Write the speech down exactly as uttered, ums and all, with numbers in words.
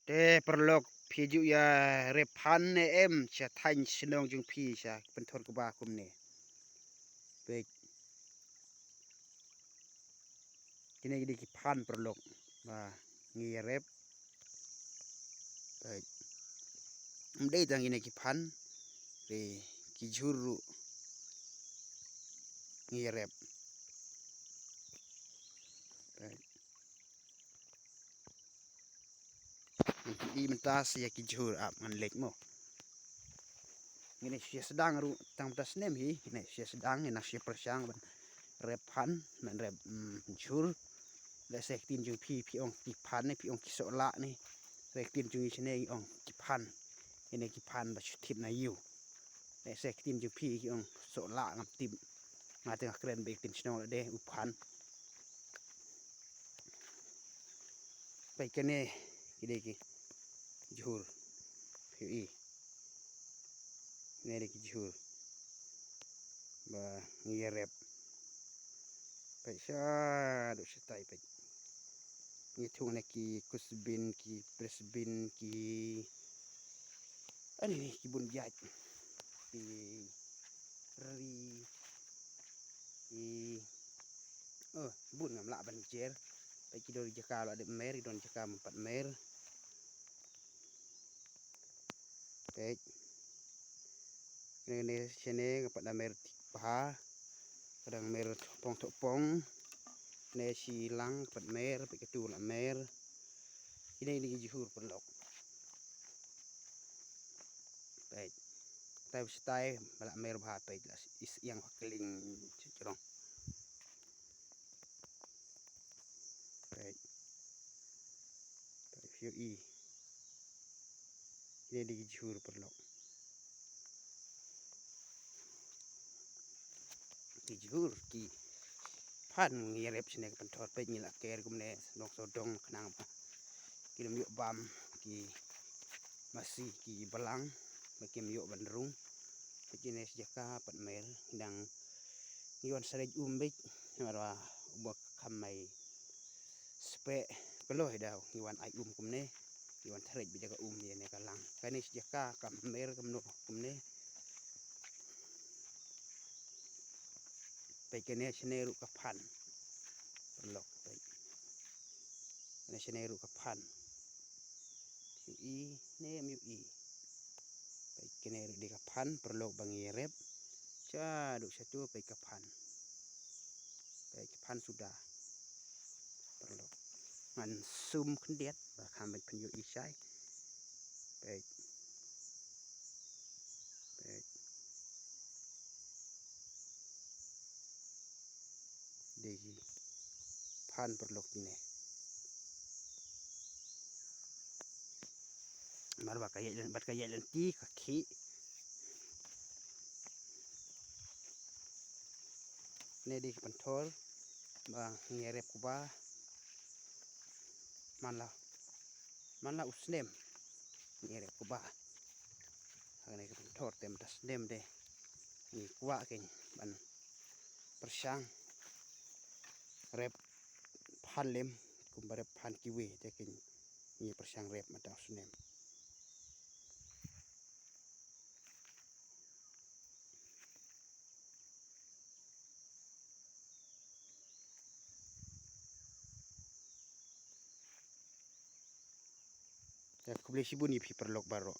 Te paralok, phi ju ïa rep phan ne em sha thaiñ shnong jong phi sha pynthor kba kumne? Peit. Kine ki dei ki phan paralok ba ngi ïa rep. Peit. Ym dei tang kine ki phan, te ki jhur ruh ngi ïa rep. Peit. Ngan pyni mynta sa ïa ki jhur, ap ngan leit mo. Ngin ïa sdang ruh tang mynta snem hi, ngin ïa sdang, ngin ïa pyrshang ban rep phan, ban rep, mm, jhur. Lehse ktien jong phi, phi ong ki phan ne, phi ong ki sohlah ne. Lehse ktien jong ngi shane ngi ong ki phan. Kine ki phan ba shu thied na ïew. Lehse ktien jong phi ki ong sohlah, ngam tip. Nga te nga kren beit ktien shnong lade, u phan. Peit kane ki dei ki jhur. Phi ïohi. Kine dei ki jhur ba ngi ïa rep. Peit shaduh shatai peit. Ngi thung ne ki kusbin, ki presbin, ki, ani ki bun biaj. Ki ri. Ki, oh, bun ngam lah ban jer. Peit ki don jaka la dep mer, ki don jaka mynpat mer. Peit. Kane, kane shane ka pat da mer tik bha. Ka dang mer thopong thopong. Kane shi lang ka pat mer, peit katu la mer. Kine, kine ki jhur paralok. Peit. Tai shatai ba la mer bha, peit la is ïang ha kling jrong. Peit. Peit phi ïohi. Kine dei ki jhur paralok. Ki jhur ki phan ngi rep shane ka pynthor, peit ngi la ker kumne sawdong sawdong khnang ba kim ïoh bam ki masi ki balang, ba kim ïoh ban rung. Peit kine shi jaka pat mer, ngi dang ngi wan sreit um beit, namar ba u ba kham mai speh kloi da ngi wan ai um kumne, ngi wan threit beit da ka um ïa ne ka lang. Kane shi jaka ka mer kumno kumne. Peit kane shane ruh ka phan. Paralok peit. Kane shane ruh ka phan. Ïohi ne em ïohi. Peit kane ruh dei ka phan paralok ba ngi rep. Shaduh shatu peit ka phan. Peit ka phan suda. Paralok. Ngan sum khyndiat ba kham ban pynïohi shai. Peit. Peit. Dei ki phan paralok kine. Mar ba ka ïaid lynti, bad ka ïaid lynti ka khih. Ne dei ki pynthor ba ngi rep kuba man la, man la u snem ngi rep kuba. Hangne ki pynthor te mynta snem de ngi kwah kein ban pyrshang rep phan lem kumba rep phan kiwei, te kein ngi pyrshang rep mynta u snem. Te khublei shibun ïa phi paralok baroh.